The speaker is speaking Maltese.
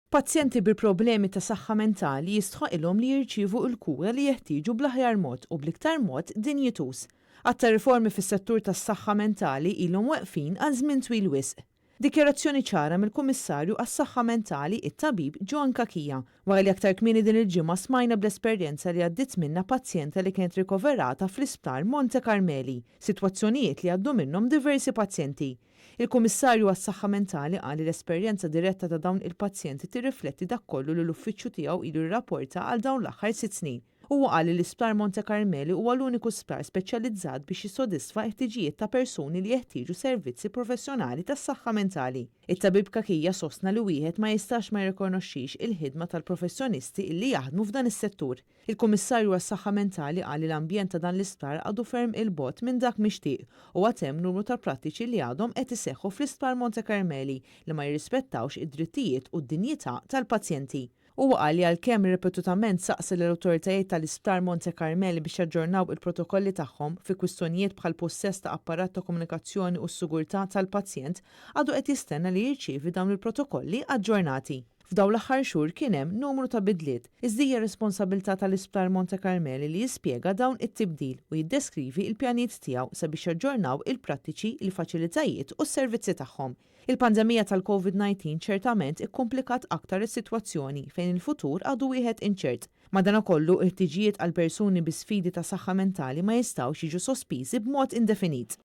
Pazjenti bi problemi ta' saħħa mentali jistħoqilhom li jirċievu l-kura li jeħtieġu bl-aħjar mod u bl-iktar mod dinjituż. Għadd ta' riformi fis-settur tas-saħħa mentali ilhom weqfin għal żmien twil wisq. Dikjarazzjoni ċara mill-Kummissarju għas-Saħħa Mentali, it-Tabib Joan Cachia, wara li aktar kmieni din il-ġimgħa smajna bl-esperjenza li għaddiet minnha pazjenta li kienet rikoverata fl-Isptar Monte Carmeli, sitwazzjonijiet li għaddu minnhom diversi pazjenti. Il-Kummissarju għas-Saħħa Mentali qal li l-esperjenza diretta ta' dawn il-pazjenti tirrifletti dak kollu li l-uffiċċju tiegħu ilu jirrapporta għal dawn l-aħħar 6 snin. Huwa qal li l-Isptar Monte Carmeli huwa l-uniku sptar speċjalizzat biex jissodisfa l-ħtiġijiet ta' persuni li jeħtieġu servizzi professjonali tas-saħħa mentali. It-tabib Cachia sostna li wieħed ma jistax ma jirrikonoxxix il-ħidma tal-professjonisti illi jaħdmu f'dan is-settur. Il-Kummissarju għas-Saħħa Mentali qal li l-ambjent ta' dan l-isptar għadu ferm 'il bogħod minn dak mixtieq u għad hemm numru ta' prattiċi li għadhom qed iseħħu fl-Isptar Monte Carmeli li ma jirrispettawx id-drittijiet u d-dinjità tal-pazjenti. Huwa qal li għalkemm ripetutament saqsa l-awtoritajiet tal-Isptar Monte Carmeli biex jaġġornaw il-protokolli tagħhom fi kwistjonijiet bħal possess ta' apparat ta' komunikazzjoni u s-sigurtà tal-pazjent, għadu qed jistenna li jirċievi dawn il-protokolli aġġornati. F'dawn l-aħħar xhur kien hemm numru ta' bidliet, iżda hija responsabilità tal-Isptar Monte Carmeli li jispjega dawn it-tibdil u jiddeskrivi il-pjanijiet tiegħu sabiex jaġġornaw il-prattiċi, il-faċilitajiet u s-servizzi tagħhom. Il-pandemija tal-COVID-19 ċertament ikkomplikat aktar is-sitwazzjoni fejn il-futur għadu wieħed inċert. Madanakollu, il-ħtiġijiet għal persuni bi sfidi ta' saħħa mentali ma jistgħux jiġu sospiżi b'mod indefinit.